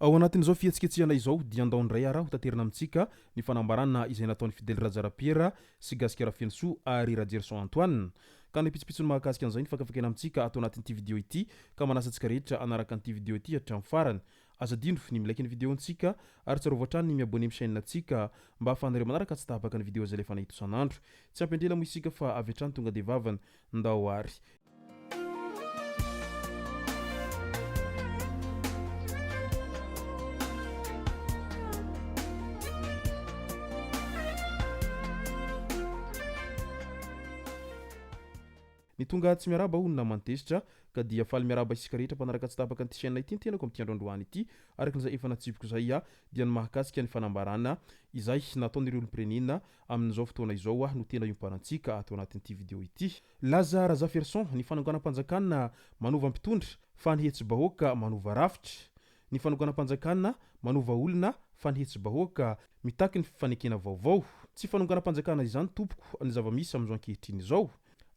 Ao anatin'izao fihetsiketsehana izao dia andao indray ara ho taterina amintsika ny fanambarana izay nataon'i Fidèle Rajarapierre sy Gasikara Fenosoa ary Rajerison Antoine. Ka ny pitsopitsony mahakasika an'izay no fakafakaina amintsika ato anatin'ity video ity ka manasa antsika rehetra hanaraka an'ity video ity hatramin'ny farany. Aza adino ny mi-like ny video-ntsika ary tsarovy hatrany ny mi-abonner amin'ny chaîne-ntsika mba ahafahanareo manaraka tsy tapaka ny video izay alefanay eto isan'andro. Tsy ampy andrela moa isika fa avy hatrany tonga dia vavany. Ndao ary. Ny tonga tsy miarahaba hono naman'i Tezitra ka dia faly miarahaba isika rehetra mpanaraka tsy tapaka an'ity chaîne ity ny tenako amin'ity andro androany ity. Araka izay efa natsipiko izay dia ny mahakasika ny fanambarana izay nataon'ireo olom-pirenena amin'izao fotoana izao no tena iomparantsika ato anatin'ity video ity. Laza Razafiarison, ny fanonganam-panjakana manova mpitondra fa ny hetsi-bahoaka manova rafitra. Ny fanonganam-panjakana manova olona fa ny hetsi-bahoaka mitaky ny fifanekena vaovao. Tsy fanonganam-panjakana izany tompoko ny zava-misy amin'izao ankehitriny izao.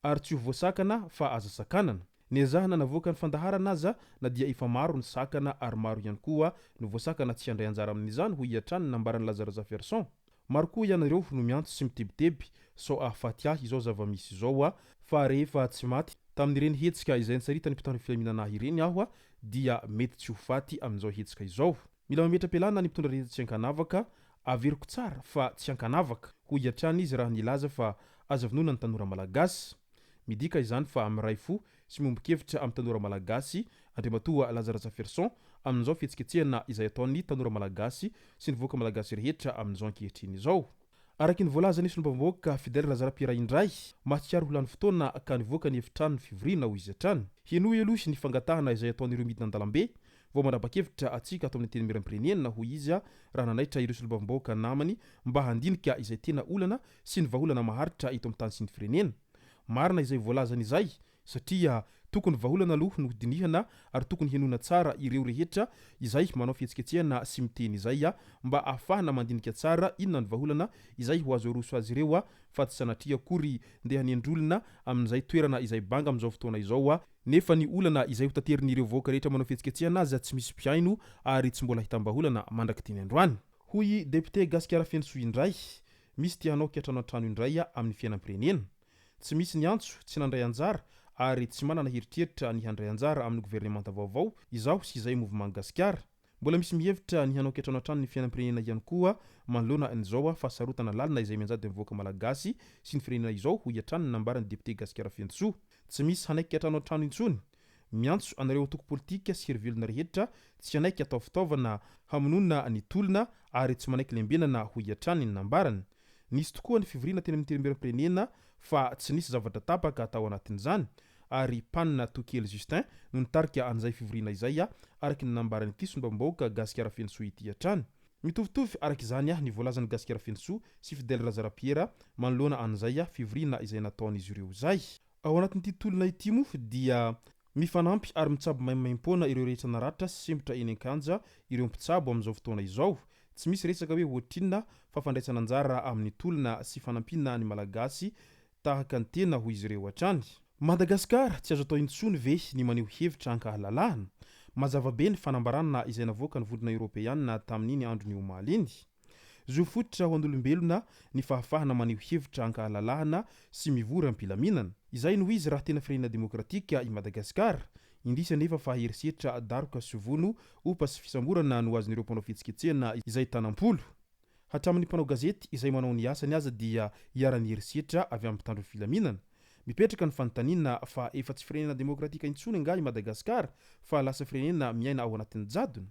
Ary tsy ho voasakana fa aza sakanana. Nezahana navoaka ny fandaharana aza na dia efa maro ny sakana ary maro ihany koa no voasakana tsy handray anjara amin'izany hoy hatrany ny nambaran'i Laza Razafiarison. Maro koa ianareo no miantso sy mitebiteby sao ahafaty ahy izao zava-misy izao a, fa rehefa tsy maty tamin'ireny hetsika izay nisaritan'ny mpitandro filaminana ahy ireny aho dia mety tsy ho faty amin'izao hetsika izao. Mila mametra-pialana ny mpitondra rehetra tsy ankanavaka, averiko tsara fa tsy ankanavaka, hoy hatrany izy raha nilaza fa aza vonoina ny tanora malagasy. Midika izany fa miray fo sy miombon-kevitra amin'ny tanora malagasy Andriamatoa Laza Razafiarison amin'izao fihetsiketsehana izay ataon'ny tanora malagasy sy ny vahoaka malagasy rehetra amin'izao ankehitriny izao. Araka ny voalazan'ny solombavambahoaka Fidèle Razarapiera indray, mahatsiaro ho lany fotoana ka nivoaka ny efitrano fivoriana hoy izy hatrany. Henoy aloha ny fangatahana izay ataon'ireo midina an-dalambe vao manapa-kevitra antsika ato amin'ny Antenimierampirenena hoy izy raha nanaitra ireo solombavambahoaka namany mba handinika izay tena olana sy ny vahaolana maharitra eto amin'ny tany sy ny firenena. Marina izay voalazany izay satria tokony vahaolana aloha no dinihana ary tokony henoina tsara ireo rehetra izay manao fihetsiketsehana sy miteny izay mba ahafahana mandinika tsara inona ny vahaolana izay ho azo aroso azy ireo fa tsy sanatria akory ndeha hanendry olona amin'izay toerana izay banga amin'izao fotoana izao nefa ny olana izay ho taterin'ireo vahoaka rehetra manao fihetsiketsehana aza tsy misy mpihaino ary tsy mbola ahitam-bahaolana mandrak'ity ny androany. Hoy Député Gasikara Fenosoa indray, misy te hanao kiantrano an-trano indray amin'ny fiainam-pirenena. Tsy misy niantso, tsy nandray anjara ary tsy manana heritreritra ny handray anjara amin'ny governemanta vaovao izaho sy izay Mouvement Gasikara. Mbola misy mihevitra ny hanao kiantrano an-trano ny fiainam-pirenena ihany koa manoloana an'izao fahasarotana lalina izay mianjady amin'ny vahoaka malagasy sy ny firenena izao, hoy hatrany ny nambaran'ny député Gasikara Fenosoa. Tsy misy hanaiky kiantrano an-trano intsony. Miantso anareo antoko politika sy hery velona rehetra tsy hanaiky atao fitaovana hamonoana ny tolona ary tsy manaiky lembenana, hoy hatrany ny nambarany. Nisy tokoa ny fivoriana teny amin'ny Antenimierampirenena fa tsy nisy zavatra tapaka tao anatin'izany ary Pan Tokely Justin no nitarika an'izay fivoriana izay araka ny nambaran'ity solombavambahoaka Gasikara Fenosoa ity hatrany. Mitovitovy araka izany ny voalazan'i Gasikara Fenosoa sy Fidèle Razarapiera manoloana an'izay fivoriana izay nataon'izy ireo izay. Ao anatin'ity tolona ity moa dia mifanampy ary mitsabo maimaimpoana ireo rehetra naratra sy sempotra eny an-kianja ireo mpitsabo amin'izao fotoana izao. Tsy misy resaka hoe ohatrinona fa fandraisana anjara amin'ny tolona sy fanampiana ny Malagasy tahaka ny tena hoy izy ireo hatrany. Madagasikara, tsy azo atao intsony ve ny maneho hevitra ankahalalahana? Mazava be ny fanambarana izay navoakan'ny Vondrona Eoropeana tamin'iny andron'ny omaly iny. Zo fototra ho an'olombelona ny fahafahana maneho hevitra ankahalalahana sy mivory am-pilaminana. Izay no izy raha tena firenena demokratika i Madagasikara. Indrisy anefa fa herisetra, daroka sy vono, opa sy fisamborana no azon'ireo mpanao fihetsiketsehana izay tanam-polo. Hatramin'ny mpanao gazety izay manao ny asany aza dia iharan'ny herisetra avy amin'ny mpitandro filaminana. Mipetraka ny fanontaniana fa efa tsy firenena demokratika intsony angaha i Madagasikara fa lasa firenena miaina ao anatin'ny jadona?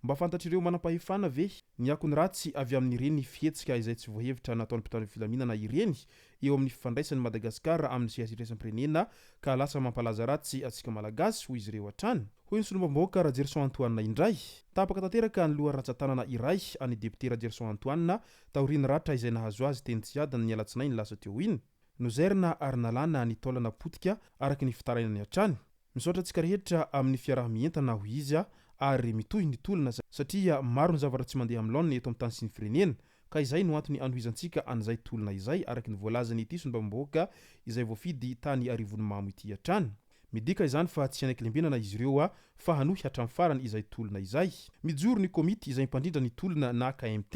Mba fantatr'ireo manampahefana ve ny akony ratsy avy amin'ireny fihetsika izay tsy voahevitra nataon'ny mpitandro filaminana ireny eo amin'ny fifandraisan'i Madagasikara amin'ny sehatra iraisam-pirenena ka lasa mampalaza ratsy antsika Malagasy, hoy izy ireo hatrany? Hoy ny solombavambahoaka Rajerison Antoine indray. Tapaka tanteraka ny loha rantsan-tanana iray an'ny depiote Rajerison Antoine taorian'ny ratra izay nahazo azy teny Tsiadana ny alatsinainy lasa teo iny. Nozairina ary nalana ny taolana potika araka ny fitarainany hatrany. Misaotra antsika rehetra amin'ny fiaraha-mientana hoy izy ary mitohy ny tolona satria maro ny zavatra tsy mandeha amin'ny laoniny eto amin'ny tany sy ny firenena ka izay no antony anohizantsika an'izay tolona izay araka ny voalazan'ity solombavambahoaka izay voafidy tany Arivonimamo ity hatrany. Midika izany fa tsy hanaiky lembenana izy ireo fa hanohy hatramin'ny farany izay tolona izay. Mijoro ny komity izay mpandrindra ny tolona na KMT.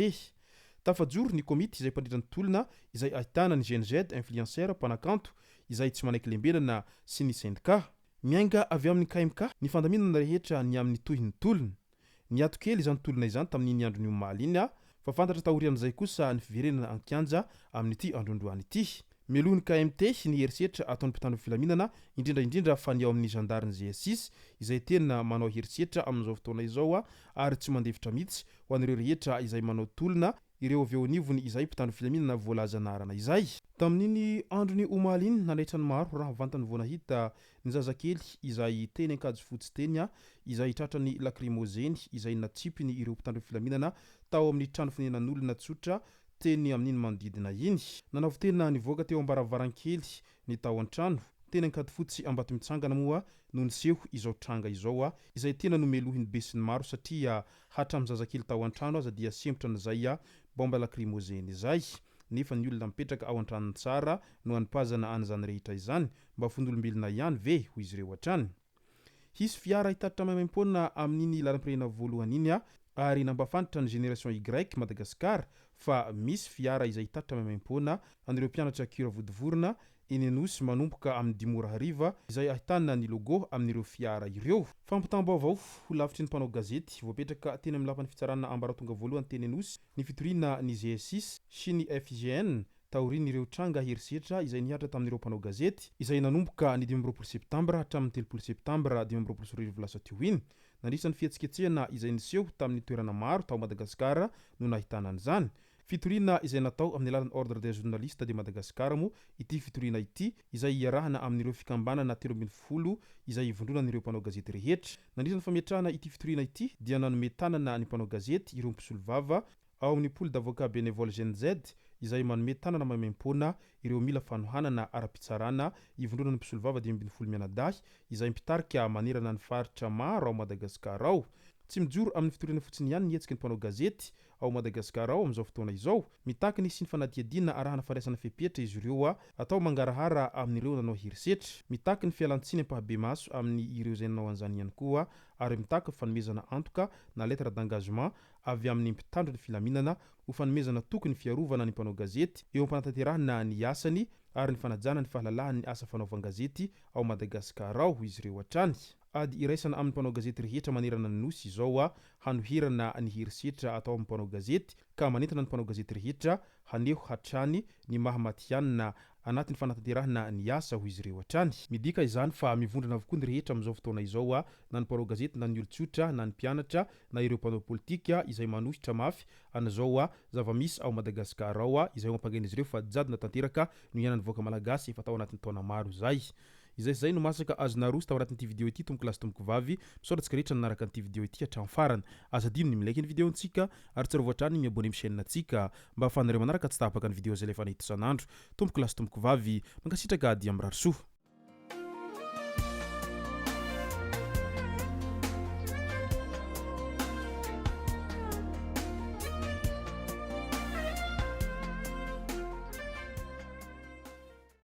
Tafajoro ny komity izay mpandrindra ny tolona izay ahitana ny GNZ, influenceur, mpanakanto izay tsy manaiky lembenana sy ny sendika. Miainga avy amin'ny KMK ny fandaminana rehetra ny amin'ny tohin'ny tolona. Niato kely izany tolona izany tamin'iny andron'ny omaly iny fa fantatra taorian'izay kosa ny fiverenana an-kianja amin'ity androandroany ity. Mialoha ny KMT ny herisetra ataon'ny mpitandro ny filaminana, indrindra indrindra fa ny ao amin'ny zandarin'ny GS6 izay tena manao herisetra amin'izao fotoana izao ary tsy mandefitra mihitsy ho an'ireo rehetra izay manao tolona ireo avy eo anivony izay mpitandro filaminana voalaza anarana izay. Tamin'iny andron'ny omaly iny, nanaitra ny maro raha vantany vao nahita ny zazakely izay teny Ankadifotsy teny izay tratran'ny lakrimozeny izay natsipiny ireo mpitandro filaminana tao amin'ny trano fonenan'olona tsotra teny amin'iny manodidina iny. Nanavo-tena nivoaka teo am-baravarankely ny tao an-trano. Teny Ankadifotsy Ambatomitsangana moa no niseho izao tranga izao izay tena nomelohin'ny besinimaro satria hatramin'ny zazakely tao an-trano aza dia sempotra an'izay baomba lakrimozeny izay. Nefa ny olona mipetraka ao an-tranony tsara no anipazana an'izany rehetra izany. Mba fon'olombelona ihany ve? hoy izy ireo hatrany. Hisy fiara hitatitra maimaimpoana amin'iny lalam-pirenena voalohany iny ary nampahafantatra ny Génération Y Madagascar fa misy fiara izay hitatitra maimaimpoana an'ireo mpianatra cure Vontovorona eny Anosy manomboka amin'ny dimy ora hariva izay ahitana ny logo amin'ireo fiara ireo. Fampitam-baovao ho lavitry ny mpanao gazety, voapetraka teny amin'ny lapan'ny fitsarana ambaratonga voalohany teny Anosy ny fitoriana ny GSIS sy ny FIGN taorian'ireo tranga herisetra izay nihatra tamin'ireo mpanao gazety izay nanomboka ny 25 septambra hatramin'ny 30 septambra 2025 lasa teo iny. Nandritra ny fihetsiketsehana izay niseho tamin'ny toerana maro tao Madagasikara no nahitana an'izany. Fitoriana izay natao amin'ny alalan'ny Ordre des journalistes de Madagascar moa ity fitoriana ity izay iarahana amin'ireo fikambanana 13 izay ivondronan'ireo mpanao gazety rehetra. Nandritra ny fametrahana ity fitoriana ity dia nanome tanana ny mpanao gazety ireo mpisolovava ao amin'ny Pool d'avocats bénévoles Gen Z izay manome tanana maimaimpoana ireo mila fanohanana ara-pitsarana ivondronan'ny mpisolovava 15 mianadahy izay mpitarika manerana ny faritra maro ao Madagasikara ao. Tsy mijoro amin'ny fitoriana fotsiny ihany ny hetsiky ny mpanao gazety ao Madagasikara ao amin'izao fotoana izao. Mitaky ny hisian'ny fanadihadiana arahana fandraisana fepetra izy ireo atao mangarahara amin'ireo nanao herisetra. Mitaky ny fialantsiny ampahabemaso amin'ny ireo izay nanao an'izany ihany koa ary mitaky fanomezana antoka na lettre d'engagement avy amin'ny mpitandro ny filaminana ho fanomezana toky ny fiarovana ny mpanao gazety eo am-panatanterahana ny asany ary ny fanajana ny fahalalahan'ny asa fanaovan-gazety ao Madagasikara ao izy ireo hatrany. Ady iraisana amin'ny mpanao gazety rehetra manerana ny Nosy izao hanoherana ny herisetra atao amin'ny mpanao gazety ka manentana ny mpanao gazety rehetra haneho hatrany ny maha matihanina anatin'ny fanatanterahana ny asa, hoy izy ireo hatrany. Midika izany fa mivondrona avokoa ny rehetra amin'izao fotoana izao na ny mpanao gazety na ny olon-tsotra na ny mpianatra na ireo mpanao politika izay manohitra mafy an'izao zava-misy ao Madagasikara ao izay ho ampangain'izy ireo fa jadona tanteraka no iainan'ny vahoaka malagasy efa tao anatin'ny taona maro izay. Izay sy izay no masaka azo naroso tao anatin'ity video ity tompoko lahy sy tompoko vavy. Misaotra antsika rehetra nanaraka an'ity video ity hatramin'ny farany. Aza adino ny mi-like ny video-ntsika ary tsarovy hatrany ny mi-abonner amin'ny chaîne-ntsika mba ahafahanareo manaraka tsy tapaka ny video izay alefanay eto isan'andro. Tompoko lahy sy tompoko vavy, mankasitraka dia mirary soa.